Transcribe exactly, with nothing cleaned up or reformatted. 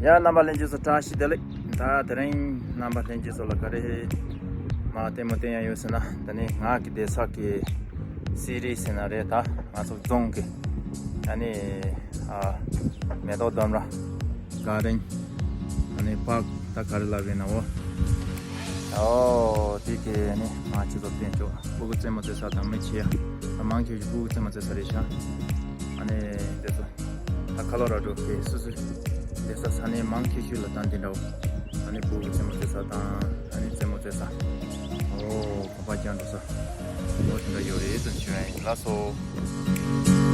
ཡ། རྣམ་པ་ལྷན་རྒྱས་ཚོ་བཀྲ་ཤིས་བདེ་ལེགས། ད་དེ་རིང་རྣམ་པ་ལྷན་རྒྱས་ཚོ་ལ་ག་རེ་མར་ལྟད་མོ་བསྟན་ཡ་ཡོད་ཟེར་ན། ད་ནི་ང་གི་བསྡད་ས་གི་སི་རི་ཟེར་ན་རེད། ད་ང་ཚོ་རྫོང་གི་ད་ནི་ཨ་མེ་ཏོག་ལྡུམ་ར་གར་ཌེན། ད་ནི་པཱརྐ་ད་ག་རེ་ལབ་ཡིན་ན། འོ། ཨོ། དེ་གི་ནི་མར་ཁྱེད་ཚོ་བསྟན་ཆོག་སྤུ་གུ་རྩེད་མོ་རྩེ་ས་དང་མི་ཆེ་ཡ། ད་མང་ཆེ་ཤོས་སྤུ་གུ་རྩེད་མོ་རྩེ་ས་རེད་ཤག་ཨ་ནི་དེ་ཚོ་ད་ཁ་ལོ་ར་འགྲོ་གི་སུ་སུ་དེ་ས་ས་གནས་མང་ཆེ་ཤོས་ལ་ད་འདི་འདྲ་བོ། ཨ་ནི་སྤུ་གུ་རྩེད་མོ་རྩེ་ས་དང་ཨ་ནི་རྩེད་མོ་རྩེ་ས། ཨོ། ཁ་པར་རྒྱག་འགྲོ་ས། ཨོ། དེ་འདྲ་ཡོད་རེད་ཟེར་ཞུ་ཡ་ཡིན། ལགས་སོ།